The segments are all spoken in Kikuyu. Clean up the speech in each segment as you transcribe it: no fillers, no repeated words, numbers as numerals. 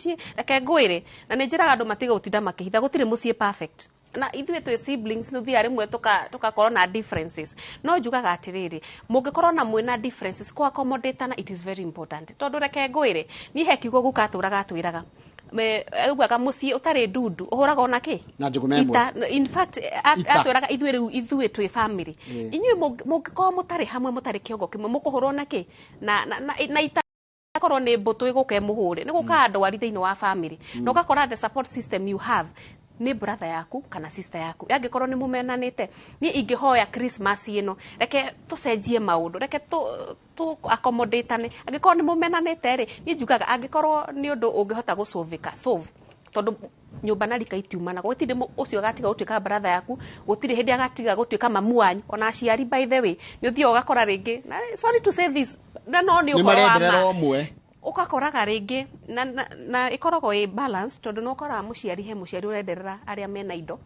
Mũciĩ, reke ngwĩre, na nĩ njĩraga andũ matige gũtinda makĩhitha, gũtirĩ mũciĩ perfect. Na ithuĩ twĩ siblings, nĩ tũthiaga rĩmwe tũkakorwo na differences, no njugaga atĩrĩrĩ, mũngĩkorwo na mwĩna differences, kũ accommodate-ana, it is very important. Tondũ reke ngwĩre, niĩ he kiugo guka atũraga atwĩraga, augaga mũciĩ ũtarĩ ndundu ũhũragwo na kĩ? Na njũgũma ĩmwe. Ita. In fact, Ita. atwĩraga ithuĩ rĩu ithuĩ twĩ family, inyuĩ mũngĩkorwo mũtarĩ hamwe, mũtarĩ kĩongo kĩmwe, mũkũhũrwo na kĩ? Na ita. Korwo nĩ mbũtũ ĩgũka ĩmũhũre, nĩ gũkaga ndwari thĩinĩ wa family, na ũgakora the support system you have nĩ brother yaku kana sister yaku, angĩkorwo nĩ mũmenanĩte. Niĩ ingĩhoya Christmas ĩno, reke tũcenjie maũndũ, reke tũ accommodate-ane. Angĩkorwo nĩ mũmenanĩte rĩ, niĩ njugaga angĩkorwo nĩ ũndũ ũngĩhota gũsolvĩka, solve, tondũ nyũmba na rika itiumanaga. Gũtirĩ ũcio agatiga gũtuĩka brother yaku, gũtirĩ hĩndĩ agatiga gũtuĩka mamu wanyu. Ona aciari, by the way, nĩ ũthiaga ũgakora rĩngĩ, na sorry to say this, na no nĩ nĩ ũhoro wa marenderera ma ũmwe. Ũgakoraga rĩngĩ na ĩkoragwo ĩ balance, tondũ nĩ ũkoraga mũciari, he mũciari ũrenderera arĩa mena indo,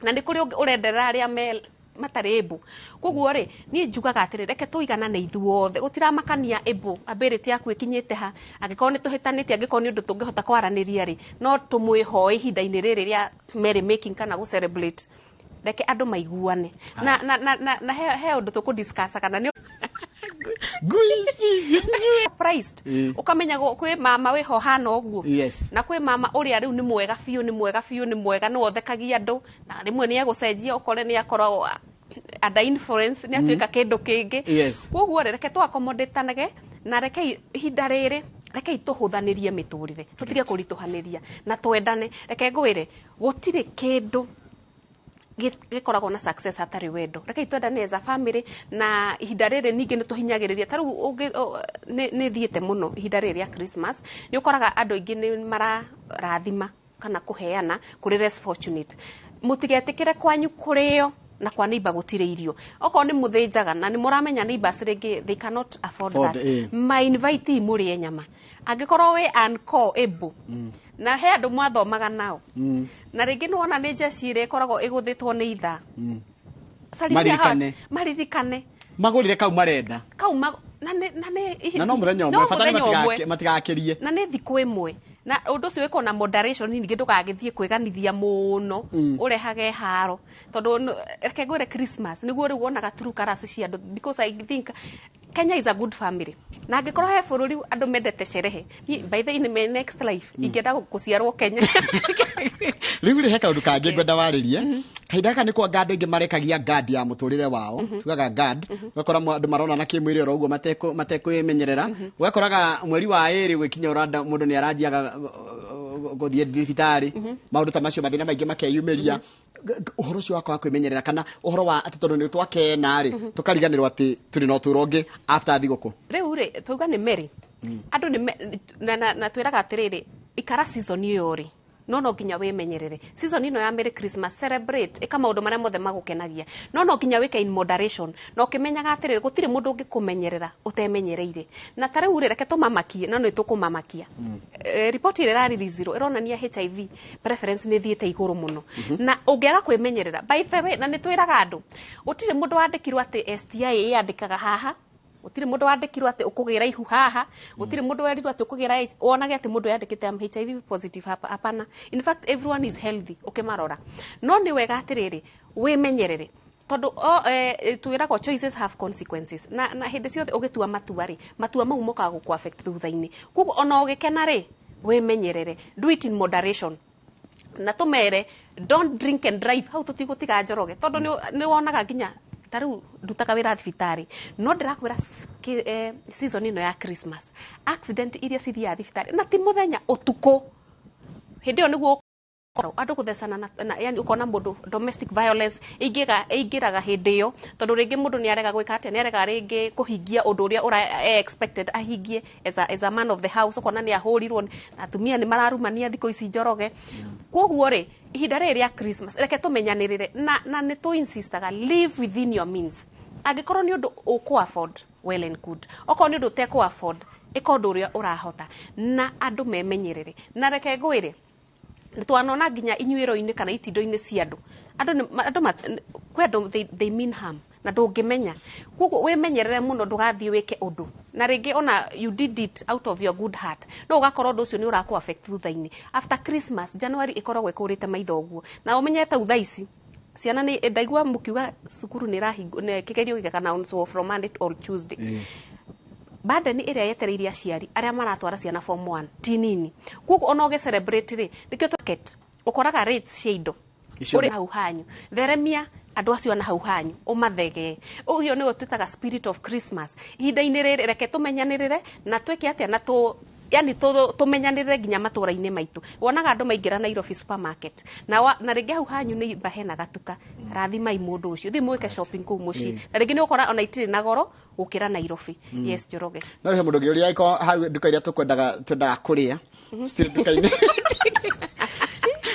na nĩ kũrĩ ũngĩ ũrenderera arĩa me matarĩ able. Koguo rĩ, niĩ njugaga atĩrĩ, reke tũiganane ithuothe, gũtiramakania able ability yaku ĩkinyĩte ha. Angĩkorwo nĩ tũhĩtanĩtie, angĩkorwo nĩ ũndũ tũngĩhota kwaranĩria rĩ, no tũmwĩhoe ihinda-inĩ rĩrĩ rĩa merry making kana gũ celebrate, reke andũ maiguane na he ũndũ tũkũ kana nĩ Ngui ici. Surprised. Ũkamenya kwĩ mama wĩho hana ũguo, na kwĩ mama ũrĩa rĩu nĩ mwega biũ, nĩ mwega biũ, nĩ mwega, nĩ wothekagia andũ, na rĩmwe nĩ egũcenjia, ũkore nĩ akoragwo under influence, nĩ atuĩka kĩndũ kĩngĩ. Koguo rĩ, reke tũ accommodate-anage, na reke ihinda rĩrĩ, rekei tũhũthanĩrie mĩtũrĩre, tũtige kũritũhanĩria na twendane. Reke ngwĩre, gũtirĩ kĩndũ gĩkoragwo na success hatarĩ wendo. Rekei twendane as a family. Na ihinda rĩrĩ ningĩ nĩ tũhinyagĩrĩria, ta rĩu nĩ thiĩte mũno ihinda rĩrĩ rĩa Christmas, nĩ ũkoraga andũ aingĩ nĩ mararathima kana kũheana kũrĩ less fortunate. Mũtigetĩkĩre kwanyu kũrĩo na kwa neighbor gũtirĩ irio. Okorwo nĩ mũthĩnjaga na nĩ mũramenya neighbors rĩngĩ they cannot afford Afford, that, ma invite mũrĩe nyama. Angĩkorwo wĩ uncle able, na he andũ mwathomaga nao, na rĩngĩ nĩ wona nĩ njeci ĩrĩa ĩkoragwo ĩgũthĩtwo nĩ ithaa. Salimia. Maririkane. Maririkane. Magũrire kau marenda. Kau na nĩ Na no mũthenya no ũmwe bata nĩ mũthenya ũmwe. matigakĩrie. Na nĩ thikũ ĩmwe, na ũndũ ũcio wĩkwo na moderation. Ningĩ ndũgagĩthiĩ kwĩganithia mũno ũrehage haro, tondũ reke ngwĩre, Christmas nĩguo rĩu wonaga true colours cia andũ, because I think Kenya is a good family, na angĩkorwo he bũrũri andũ mendete sherehe, niĩ, by the way, in my next life ingĩenda gũciarwo Kenya. Rĩu rĩ, he kaũndũ kangĩ ngwenda warĩrie. Kahinda gaka nĩ kwanga andũ aingĩ marekagia guard ya mũtũrĩre wao, tugaga guard, ũgakora andũ maronana kĩmwĩrĩ oro ũguo matekwĩmenyerera. Ũgakoraga mweri wa ĩrĩ gwĩkinya ũranda mũndũ nĩ aranjiaga gũthiĩ thibitarĩ, maũndũ ta macio, mathĩna maingĩ makeyumĩria. Ũhoro ũcio wa kwaga kwĩmenyerera, kana ũhoro wa atĩ tondũ nĩ twakena rĩ, tũkariganĩrwo atĩ tũrĩ na ũtũũro ũngĩ after thigũkũ. Rĩu rĩ, twauga nĩ merĩ andũ nĩ na twĩraga atĩrĩrĩ, ikara season ĩyo rĩ, no nginya wĩmenyerere. Season ĩno ya Merry Christmas, celebrate, ĩka maũndũ marĩa mothe magũkenagia, no nginya wĩke in moderation, na ũkĩmenyaga atĩrĩrĩ, gũtirĩ mũndũ ũngĩkũmenyerera ũtemenyereire. Na ta rĩu rĩ, reke tũmamakie, no nĩ tũkũmamakia. Riboti ĩrĩa ĩrareleasirwo ĩronania HIV preference nĩ ĩthiĩte igũrũ mũno, na ũngĩaga kwĩmenyerera, by the way, na nĩ twĩraga andũ, gũtirĩ mũndũ wandĩkirwo atĩ STI ĩyandĩkaga haha, gũtirĩ mũndũ wandĩkirwo atĩ ũkũgĩra ihu haha, gũtirĩ mũndũ werirwo atĩ ũkũgĩra AIDS, wonage atĩ mũndũ yandĩkĩte am HIV positive hapa. Hapana, in fact everyone is healthy ũkĩmarora. No nĩ wega atĩrĩrĩ, wĩmenyerere, tondũ twĩragwo choices have consequences, na hĩndĩ ciothe ũgĩtua matua rĩ, matua mau mokaga gũkũ affect thutha-inĩ. Koguo ona ũgĩkena rĩ, wĩmenyerere, do it in moderation. Na tũmere, don't drink and drive. Hau tũtigũtiga Njoroge, tondũ nĩ wonaga nginya ta rĩu ndutaga wĩra thibitarĩ, no ndĩrakwĩra season ĩno ya Christmas, accident iria cithiaga thibitarĩ na ti mũthenya, ũtukũ, hĩndĩ ĩyo nĩguo andũ gũthecana na yani ũkona mũndũ domestic violence ĩingĩraga hĩndĩ ĩyo, tondũ rĩngĩ mũndũ nĩ arega gwĩka atĩa, nĩ arega rĩngĩ kũhingia ũndũ ũrĩa ũra expected ahingie as a man of the house. Ũkona nĩ ahũrirwo, na atumia nĩ mararumania thikũ ici, Njoroge. Koguo rĩ, ihinda rĩrĩ rĩa Christmas, reke tũmenyanĩrĩre, na nĩ tũ insistaga, live within your means. Angĩkorwo nĩ ũndũ ũkũ afford, well and good. Okorwo nĩ ũndũ ũtekũ afford, ĩka ũndũ ũrĩa ũrahota, na andũ memenyerere. Na reke ngwĩre, nĩ twanona nginya inyuĩro-inĩ kana itindo-inĩ cia andũ, andũ kwĩ andũ they mean harm. Na ndũngĩmenya. Koguo wĩmenyerere mũno, ndũgathiĩ wĩke ũndũ na rĩngĩ ona you did it out of your good heart, no ũgakorwo ũndũ ũcio nĩ ũrakũ affect thutha-inĩ. After Christmas, January ĩkoragwo ĩkũrĩte maitho ũguo, na ũmenye tau thaa ici ciana nĩ ndaigua mũkiuga cukuru nĩ ĩrahingwo, kĩgerio gĩgaka from Monday or Tuesday. Burden ĩrĩa yetereire aciari arĩa maratwara ciana form 1 ti nini. Koguo ona ũgĩ celebrate rĩ, nĩkĩo market ũkoraga rates cia indo Icio- ũrĩ hau hanyu, theremia andũ acio na hau hanyu, ũmathegee. Ũguo nĩguo twĩtaga spirit of Christmas. Ihinda-inĩ rĩrĩ, reke tũmenyanĩrĩre na twĩke atĩa na tũ yani tũmenyanĩrĩre nginya matũra-inĩ maitũ. Wonaga andũ maingĩra Nairobi supermarket na rĩngĩ hau hanyu nĩ imba hena gatuka, rathimai mũndũ ũcio, thiĩ mwĩke shopping kũu mũciĩ, na rĩngĩ nĩ ũkora ona itirĩ na goro gũkĩra Nairobi. Yes, Njoroge. No he mũndũ ũngĩ ũrĩa hau nduka iria tũkwendaga twendaga kũrĩa citirĩ nduka-inĩ.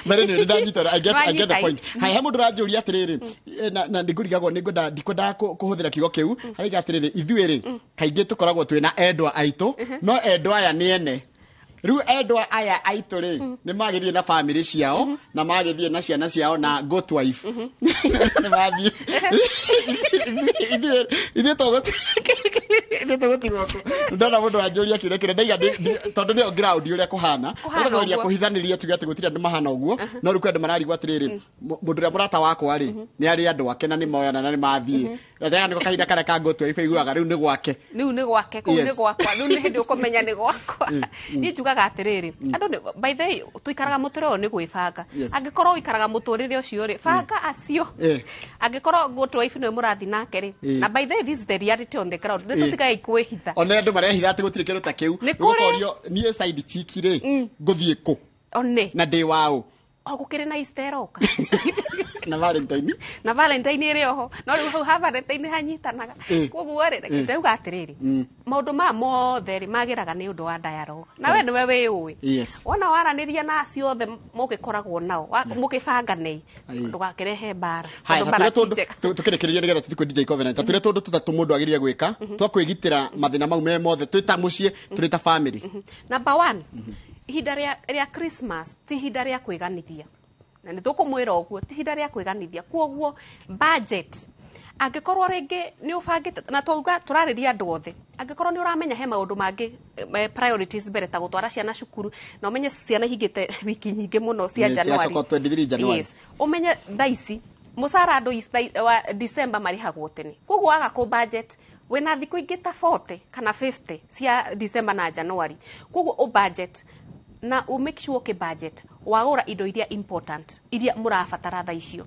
But anyway, ndanyita, I get the Nĩwanyita. point. Hai, he mũndũ ũranjũria atĩrĩrĩ, na nĩngũrigagwo, nĩngwenda, ndikwendaga kũhũthĩra kiugo kĩu, haraiga atĩrĩrĩ, ithuĩ rĩ, kaingĩ tũkoragwo twĩna endwa aitũ, no endwa aya nĩ ene. Rĩu endwa aya aitũ rĩ, nĩ magĩthiĩ na bamĩrĩ ciao, na magĩthiĩ na ciana ciao na good wife nĩ mathiĩ. Ithuĩ tũgũtigwo kũ? Ndona mũndũ wanjũria kĩũria kĩrĩa ndaiga tondũ nĩyo ground ũrĩa kũhana. Kũhana Kũgeria ũguo. kũhithanĩria tuge atĩ gũtirĩ andũ mahana ũguo, no rĩu kwĩ andũ mararigwo atĩrĩrĩ, mũndũ ũrĩa mũrata wakwa rĩ, nĩ arĩ andũ ake na nĩ moyana na nĩ mathiĩ. Gaka nĩko kahinda karĩa ka good wife aiguaga rĩu nĩ gwake. Rĩu nĩ gwake kũu. Nĩ gwakwa rĩu, nĩ hĩndĩ ũkũmenya nĩ gwakwa. Niĩ njugaga atĩrĩrĩ, andũ by the way, tũikaraga mũtũrĩre ũyũ nĩ gwĩbanga. Angĩkorwo ũikaraga mũtũrĩre ũcio rĩ, banga acio. Angĩkorwo good wife nĩwe mũrathiĩ nake rĩ, na by the way, this is the reality on the ground, nĩ tũtigai kwĩhitha. Ona andũ marehitha atĩ gũtirĩ kĩndũ ta kĩu. Nĩ kũrĩ. Ũkorio niĩ side chick rĩ, ngũthiĩ kũ one na ndĩ waũ? O gũkĩrĩ na Easter ĩroka. Na Valentine. Na Valentine ĩrĩ oho, no rĩu hau ha Valentine hanyitanaga. Koguo rĩ, reke ndauga atĩrĩrĩ, maũndũ maya mothe rĩ, magĩraga nĩ ũndũ wa dialogue, na we nĩwe wĩũĩ. Wona waranĩria na acio othe mũgĩkoragwo nao mũgĩbanganei, ndũgakĩrehe mbara, Haya, tondũ mbara tatwĩre ti njega. Tũkĩrĩkĩrĩria nĩgetha tũthiĩ kwĩ DJ Covenant. Tatwĩre tũndũ tũtatũ mũndũ agĩrĩire gwĩka twa kwĩgitĩra mathĩna mau me mothe, twĩ ta mũciĩ, tũrĩ ta family. Number one, ihinda rĩa Christmas ti ihinda rĩa kwĩganithia, na nĩ tũkũmwĩra ũguo, ti ihinda rĩa kwĩganithia. Kuoguo budget, angĩkorwo rĩngĩ nĩ ũbangĩte, na twauga tũrarĩria andũ othe, angĩkorwo nĩ ũramenya he maũndũ mangĩ, priorities mbere ta gũtwara ciana cukuru, na ũmenye ciana ihingĩte wiki nyingĩ mũno cia Yes, January. ciacoka 23 January. Yes. Ũmenye thaa ici mũcara andũ wa December marĩhagwo tene, koguo waga kũ budget wĩna thikũ ingĩ ta 40 kana 50 cia December na January. Koguo ũ budget na ũ make sure ũkĩ budget wagũra indo iria important, iria mũrabatara thaa icio.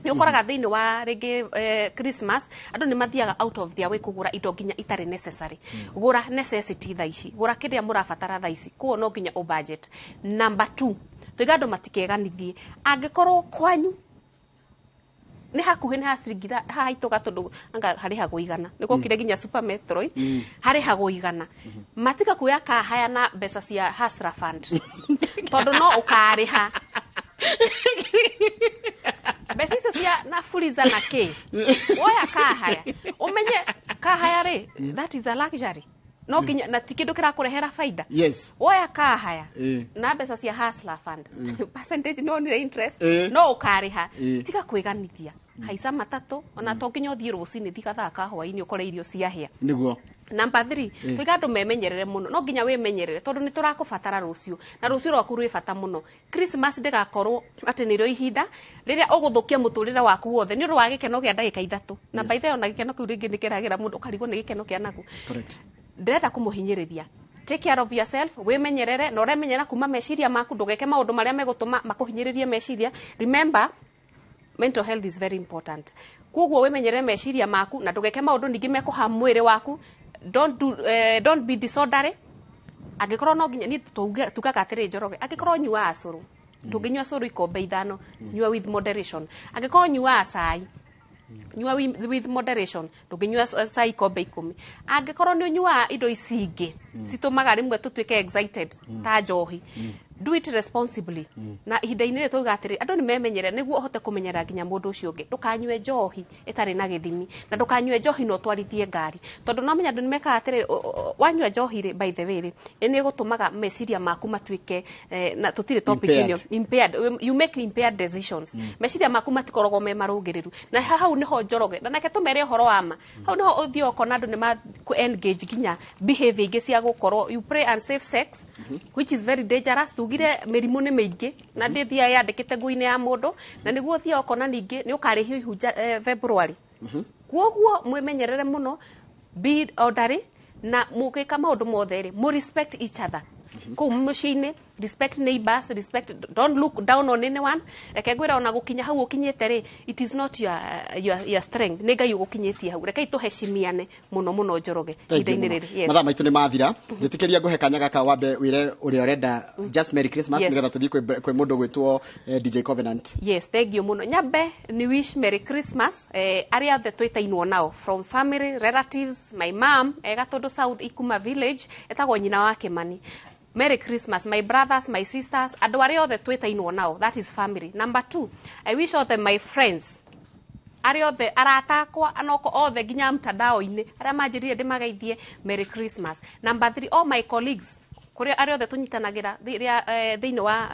Nĩ ũkoraga thĩinĩ wa rĩngĩ Christmas andũ nĩ mathiaga out of their way kũgũra indo nginya itarĩ necessary. Gũra necessity thaa ici, gũra kĩrĩa mũrabatara thaa ici. Koguo no nginya ũ budget. Number two, tuiga andũ matikeganithie. Angĩkorwo kwanyu nĩ hakuhĩ, nĩ ha ciringi haha itũga, tondũ anga harĩhagwo 100, nĩ gwokire nginya Super Metro, harĩhagwo 100, matiga kuoya kahaya na mbeca cia Hustler Fund, tondũ no ũkarĩha mbeca icio cia na Fuliza na kĩ. Woya kahaya, ũmenye kahaya rĩ, that is a luxury, no nginya na ti kĩndũ kĩrakũrehera faida. Woya kahaya na mbeca cia Hustler Fund, percentage no nire interest, no ũkarĩha. Tiga kwĩganithia, haica matatũ, ona to nginya ũthiĩ rũcinĩ, thiĩ gathaa ka hwaĩ-inĩ ũkore irio ciahĩa. Number three, tuiga andũ memenyerere mũno. No nginya wĩmenyerere tondũ nĩ tũrakũbatara rũciũ, na rũciũ rwaku rwĩ bata mũno. Christmas ndĩgakorwo atĩ nĩrĩo ihinda rĩrĩa ũgũthũkia mũtũrĩre waku wothe nĩ ũndũ wa gĩkeno kĩa ndagĩka 3. Na by the way, ona gĩkeno kĩu rĩngĩ nĩ kĩragĩra mũndũ, ũkarigwo nĩ gĩkeno kĩa naku. Ndĩrenda kũmũhinyĩrĩria, take care of yourself, wĩmenyerere na ũremenyerera kuma meciria maku, ndũgeke maũndũ marĩa megũtũma makũhinyĩrĩrie meciria. Remember, mental health is very important. Koguo wĩmenyerere meciria maku na ndũgeke maũndũ ningĩ mekũha mwĩrĩ waku. Don't be disorderly. Angĩkorwo no nginya, niĩ tugaga atĩrĩ, Njoroge, angĩkorwo nyuaga cũrũ, ndũngĩnyua cũrũ ikombe 5, nyua with moderation. Angĩkorwo nyuaga cai, nyua with moderation, ndũngĩnyua cai ikombe 10. Angĩkorwo nĩ ũnyuaga indo ici ingĩ citũmaga rĩmwe tũtuĩke excited ta njohi, Do it responsibly. Na ihinda-inĩ rĩrĩ twauga atĩrĩ, andũ nĩ memenyere nĩguo ũhote kũmenyerera nginya mũndũ ũcio ũngĩ. Ndũkanyue njohi ĩtarĩ na gĩthimi, na ndũkanyue njohi na ũtwarithie ngari, tondũ no menya andũ nĩ mekaga atĩrĩrĩ, wanyua njohi rĩ, by the way rĩ, nĩ ĩgũtũmaga meciria maku matuĩke na tũtirĩ topic Impaired. ĩno, impaired, you make impaired decisions. Meciria maku matikoragwo me marũngĩrĩru, na hau nĩho Njoroge, na nake tũmere ũhoro wa ma, hau nĩho ũthiĩ ũkona andũ nĩ ma engage nginya behavior ingĩ cia gũkorwo you pray and safe sex, which is very dangerous. Tugire mĩrimũ nĩ mĩingĩ na ndĩthiaga yandĩkĩte nguo-inĩ ya mũndũ, na nĩguo ũthiaga ũkona ningĩ nĩ ũkarĩhio ihunja February. Kuoguo mwĩmenyerere mũno, be orderly, na mũgĩka maũndũ mothe rĩ, mũ respect each other kũu mũciĩ-inĩ, respect neighbors, respect, don't look down on anyone. Reke ngwĩre, ona gũkinya hau ũkinyĩte rĩ, it is not your strength, nĩ Ngai ũgũkinyĩtie hau. Rekei tũhecimiane mũno mũno, Njoroge, Thank you ihinda-inĩ mũno. rĩrĩ. Yes. Mathaa maitũ nĩ mathira. Njĩtĩkĩria ngũhe kanya gaka wambe wĩre ũrĩa ũrenda just Merry Christmas, nĩgetha tũthiĩ kwĩ mũndũ gwĩtwo DJ Covenant. Yes, thank you muno. Nyambe ni wish Merry Christmas arĩa othe twĩtainwo nao, from family, relatives, my mom e Gatũndũ South, Ikuma village, etagwo nyina wa Kimani. Merry Christmas, my brothers, my sisters, andũ arĩa othe twĩtainwo nao, that is family. Number two, I wish all my friends, arĩa othe arata akwa anoko othe nginya mtandao-inĩ arĩa manjĩrire ndĩmageithie Merry Christmas. Number three, all my colleagues, kũrĩa arĩa othe tũnyitanagĩra thĩinĩ wa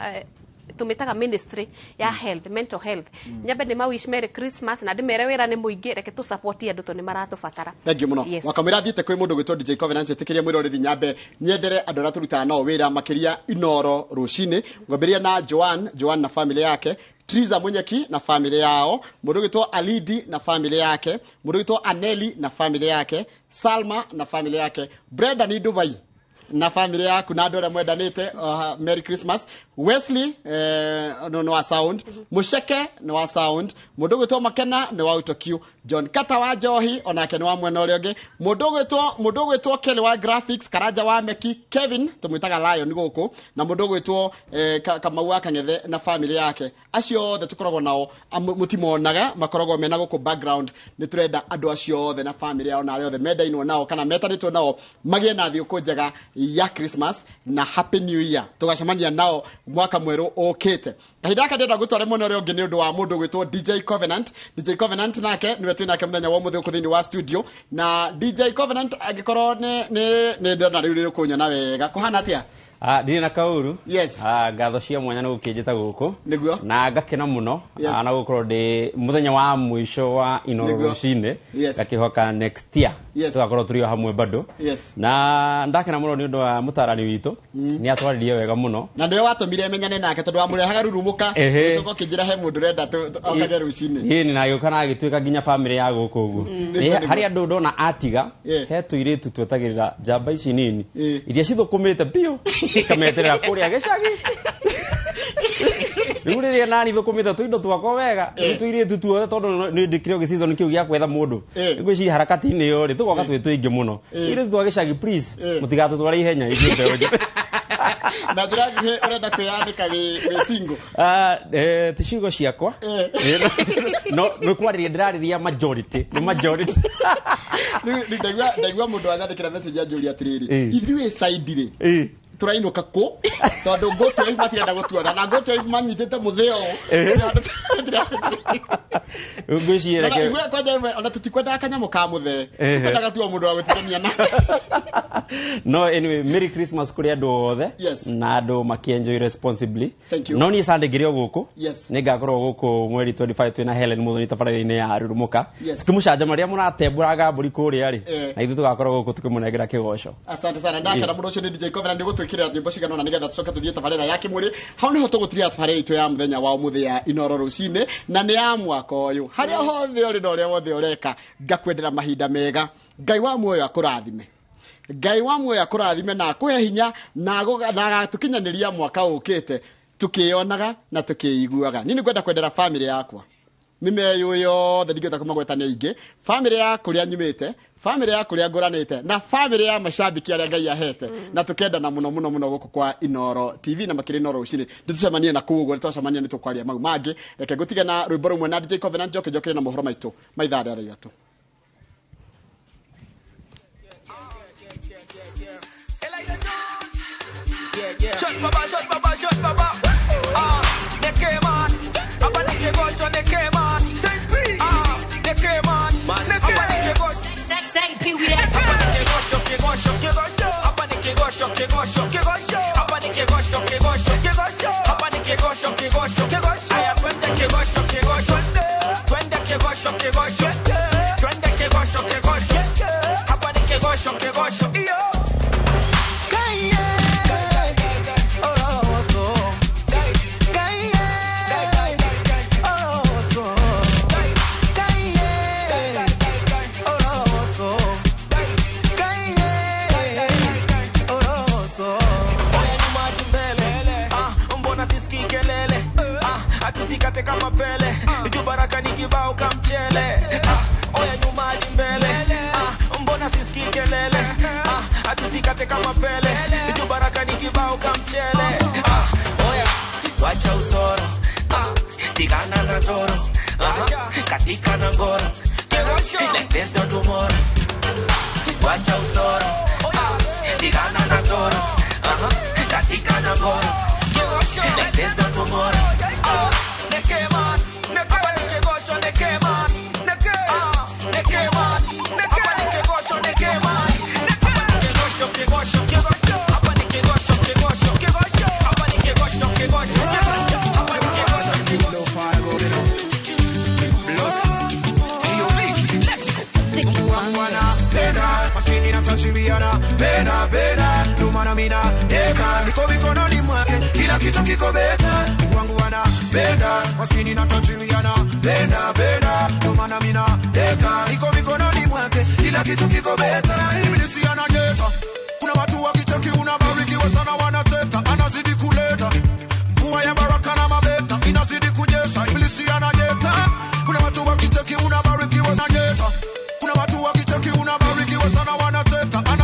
tũmĩtaga ministry ya health, mental health, nyambe nĩ ma wish Merry Christmas na ndĩmere wĩra nĩ mũingĩ, reke tũ support andũ tondũ nĩ maratũbatara. Thank you muno. Yes. Wakamwĩra thiĩte kwĩ mũndũ gwĩtwo DJ Covenant, ĩtĩkĩria mwĩroreri nyambe nyendere andũ arĩa tũrutaga nao wĩra makĩria Inoro rũcinĩ, ngwambĩrĩria na Joan, Joan na family yake, Triza Munyeki na family yao, mũndũ gwĩtwo Alidi na family yake, mũndũ gwĩtwo Aneli na family yake, Salma na family yake, Brenda ni Dubai na family yaku na andũ arĩa mwendanĩte, Merry Christmas. Wesley no nĩ wa sound, Musheke nĩ wa sound, mũndũ ũgwĩtwo Makena nĩ wa Autocue, John Kata wa Njohi onake nĩ wa mwena ũrĩa ũngĩ, mũndũ ũgwĩtwo Kelly wa graphics, Karanja wa Meki, Kevin tũmwĩtaga Lion gũkũ, na mũndũ ũgwĩtwo Kamau wa Kang'ethe na family yake. Acio othe tũkoragwo nao, mũtimonaga, makoragwo mena gũkũ background. Nĩ tũrenda andũ acio othe na family yao na arĩa othe mendainwo nao kana metanĩtwo nao magĩe na thigũkũ njega ya Christmas na Happy New Year. Tũgacemania nao mwaka mwerũ ũkĩte. Kahinda gaka ndĩrenda gũtware mwena ũrĩa ũngĩ nĩ ũndũ wa mũndũ ũgwĩtwo DJ Covenant. DJ Covenant nake nĩwe twĩ nake mũthenya wa ũmũthĩ gũkũ thĩinĩ wa studio. Na DJ Covenant, angĩkorwo nĩ ndĩrona rĩu nĩ ũkũnyona wega, kũhana atĩa? Ah, ndirĩ na kaũru. Yes. Ah, ngatho cia mwanya nĩ gũkĩnjĩta gũkũ. Nĩguo. Na ngakena mũno. Yes. Ah, na gũkorwo ndĩ mũthenya wa mũico wa Inoro Nĩguo. rũcinĩ. Yes. Ngakĩhoka next year Yes. tũgakorwo tũrĩ o hamwe bado. Yes. Na ndakena mũno nĩ ũndũ wa mũtarani witũ, nĩ atwaririe wega mũno. Na nĩwe watũmire menyane nake, tondũ wamũrehaga rurumũka, ũcoka ũkĩnjĩra he mũndũ ũrenda okage rũcinĩ. Ĩĩ, na agĩũka na agĩtuĩka nginya family ya gũkũ ũguo. Nĩguo, nĩguo. Harĩ andũ ndona atiga, he tũirĩtu twetagĩrĩra njamba ici nini iria cithũkũmĩte biũ, ikameterera kũrĩa gĩcagi. Rĩu rĩrĩa nani thũkũmĩte tũindo twakwa wega, rĩu tũirĩtu tuothe, tondũ nĩ ndĩkĩrĩ o gĩseason kĩu gĩa gwetha mũndũ, ngwĩciria harakati-inĩ ĩyo rĩ, tũgoka twĩ tũingĩ mũno. Tũirĩtu twa gĩcagi, please, mũtigatũtware ihenya ithuĩ mbeũ njĩthĩ. Na njĩra nguhĩ, ũrenda kwĩyandĩka wĩ single? Ah, ti ciugo ciakwa. No nĩ kwarĩria ndĩrarĩria majority, nĩ majority. Rĩu ndaigua mũndũ wanyandĩkĩra message anjũria atĩrĩrĩ, ithuĩ side rĩ, tũrainũka kũ, tondũ ngũtũ matirenda gũtuona na ngũtũ manyitĩte mũthĩ ũũ. Ngwĩciria Ona kwanja ĩmwe, ona tũtikwendaga kanyamũ ka mũthee, tũkwendaga tu o mũndũ wa gũtigania na No, anyway, Merry Christmas kũrĩ andũ othe na andũ makĩenjoy responsibly. Thank you. No niĩ Sunday ngĩrĩ o gũkũ. Yes. Nĩ ngakorwo gũkũ mweri 25 twĩna Helen Muthoni tabarĩra-inĩ ya Rurumũka, tũkĩmũcanjamũra rĩrĩa mũratembũranga mbũri kũrĩa rĩ, na ithuĩ tũgakorwo gũkũ tũkĩmũnengera kĩgoco. Asante sana, ndakena mũno. Ũcio nĩ DJ Covenant. Nĩ gũtwĩkĩrĩra nyĩmbo cigana ũna nĩgetha tũcoke tũthiĩ tabarĩra ya kĩmũrĩ. Hau nĩho tũgũtiria tabarĩra itũ ya mũthenya wa ũmũthĩ ya Inoro rũcinĩ, na nĩ ya mwaka ũyũ. Harĩa hothe ũrĩ na ũrĩa wothe ũreka, ngakwendera mahinda mega. Ngai wa muoyo akũrathime, Ngai wa muoyo akũrathime na akũhe hinya na agatũkinyanĩria mwaka ũkĩte tukĩonaga na tukĩiguaga. Niĩ nĩ ngwenda kwendera family yakwa mĩmeyũ yothe, ndingĩhota kũmagweta nĩ aingĩ, family ya kũrĩa nyumĩte, family ya kũrĩa ngũranĩte, na family ya macambĩki arĩa Ngai ahete, na tũkendana mũno mũno mũno gũkũ kwa Inoro TV na makĩria Inoro rũcinĩ. Nĩtũcemanie na kũu ũguo, nĩtwacemania nĩtũkwaria mau mangĩ. Reke ngũtige na rwĩmbo rũmwe na DJ Covenant, njoke njokere na mohoro maitũ ma ithaa rĩa 3. Shot, baba, shot, baba, shot, baba. kama Pele. Juu baraka ni kibao kama mchele. Oya nyuma hadi mbele. Mbona sisikii kelele? Atusikate kama Pele. Juu baraka ni kibao kama mchele. Oya wacha usoro. Tigana na toro. Katika na ngoro. Like there's no tomorrow. Wacha usoro. Tigana na toro. Katika na ngoro. Like there's no tomorrow. Neke man, hapa nike gosho neke man, neke, neke man, hapa nike gosho neke man, hapa nike gosho ke gosho ke gosho, hapa nike gosho ke gosho ke gosho, hapa nike gosho ke gosho, hapa nike gosho ke gosho. Mungu wangu anapenda maskini na tajiriana penda penda ndo maana mina deka niko mikononi mwake kila kitu kiko beta. Mungu wangu anapenda maskini na tajiriana penda penda ndo maana mina deka niko mikononi mwake kila kitu kiko beta. Mimi nisiana deta, kuna watu wakicheki unabarikiwa sana wanateta, anazidi kuleta